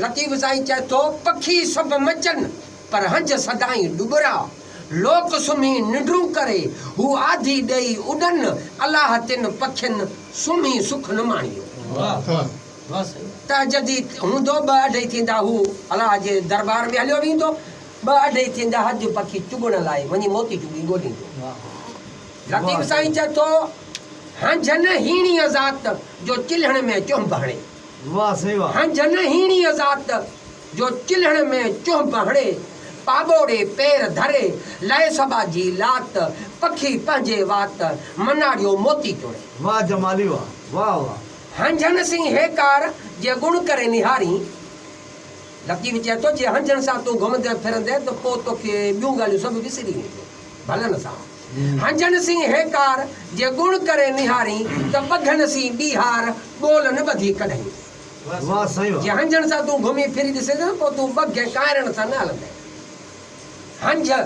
لطيف سائين چئي ٿو، پکي سڀ مچن، پر هنج سدائين ڏٻرا. لوڪ سمهي ننڊون ڪري، هو آڌي ڏيئي اڏن، الله تن پکين سمهي سک نه ماڻيو. تهجدي هوندو، ٻه اڍئي ٿيندا هو الله جي دربار ۾ هليو ويندو، ٻه اڍئي ٿيندا هنج پکي چڳڻ لاء وڃي موتي چڳي ڳوليندو. لطيف سائين چئي ٿو، هنج نه هيڻيء ذات، جو چلهڻ ۾ چهنب هڻي. هنج نه هيڻيء ذات، جو چلهڻ ۾ چهنب هڻي. پاٻوڙي پير ڌري، لئه سٻاجهي لات، پکي پنهنجي وات، مناڙيو موتي چڻي. هنجهن سين هيڪار، جي ڳڻ ڪري نهارين. لطيف چئي ٿو، جي هنجهن سان تون گهمندين ڦرندين ته پوء توکي ٻيون ڳالهيون سڀ وسري وينديون. ڀلن سان. هنجهن سين هيڪار، جي ڳڻ ڪري نهارين، ته ٻگهن سين ٻيهار، ٻول نه ٻڌي ڪڏهين. جي هنجهن سان تون گهمي ڦري ڏسين ته پوء تون ٻگهه ۽ ڪانئرن سان نه هلندين. هنجهه،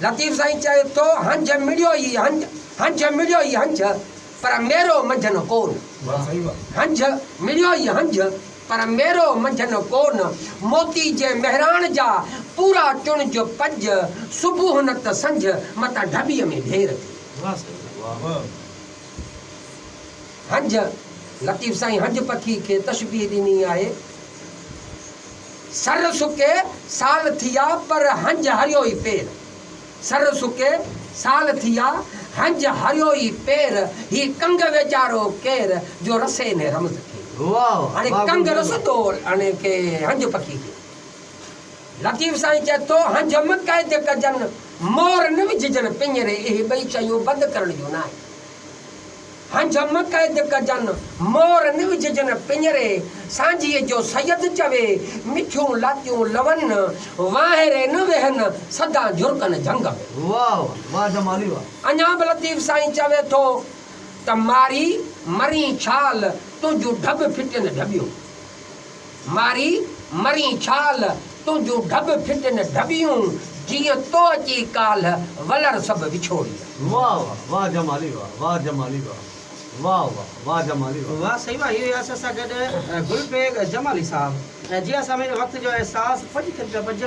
لطيف سائين چئي ٿو، هنجهه مڙيو ئي هنجهه، هنجهه مڙيو ئي هنجهه، پر ميرو منجهن ڪون. هنجهه مڙيو ئي هنجهه، پر ميرو منجهن ڪون. موتي جي مهراڻ جا، پورا چڻج پڄ، صبح نه ته سنجهه، متان ڍٻيء ۾ ڍير ٿئي. هنجهه، لطيف سائين هنجهه پکي کي تشبيهه ڏني آهي. سر سڪي سال ٿيا، پر هنجهه هريو ئي پير. سر سڪي سال ٿيا، هنج هريو ئي پير، هي ڪنگ ويچارو ڪير، جو رسي انهي رمز کي. هاڻي ڪنگ رسندو انهي کي هنج پکي کي. لطيف سائين چئي ٿو، هنج م قيد ڪجن، مور نه وجهجن پڃري، اهي ٻئي شيون بند ڪرڻ جون ناهن. هنج م قيد ڪجن، مور نه وجهجن پڃري، سانجهيء جو سيد چوي، مٺيون لاتيون لون، واهيري نه ويهن، سدا جهرڪن جهنگ ۾. واه واه جمالي واه. اڃا به لطيف سائين چوي ٿو ته ماري مرين ڇال، تنهنجون ڍٻ ڦٽين ڍٻيون. ماري مرين ڇال، تنهنجون ڍٻ ڦٽن ڍٻيون، جيئن تو اچي ڪالهه، ولر سڀ وڇوڙيا. واه واه واه جمالي واه واه جمالي واه واه واه واه جمالي واه. واه سائين واه اهو ياس اسان گڏ گل بيگ جمالي صاحب جي اسان ۾ وقت جو احساس پڄ ٿين پيا پڄ.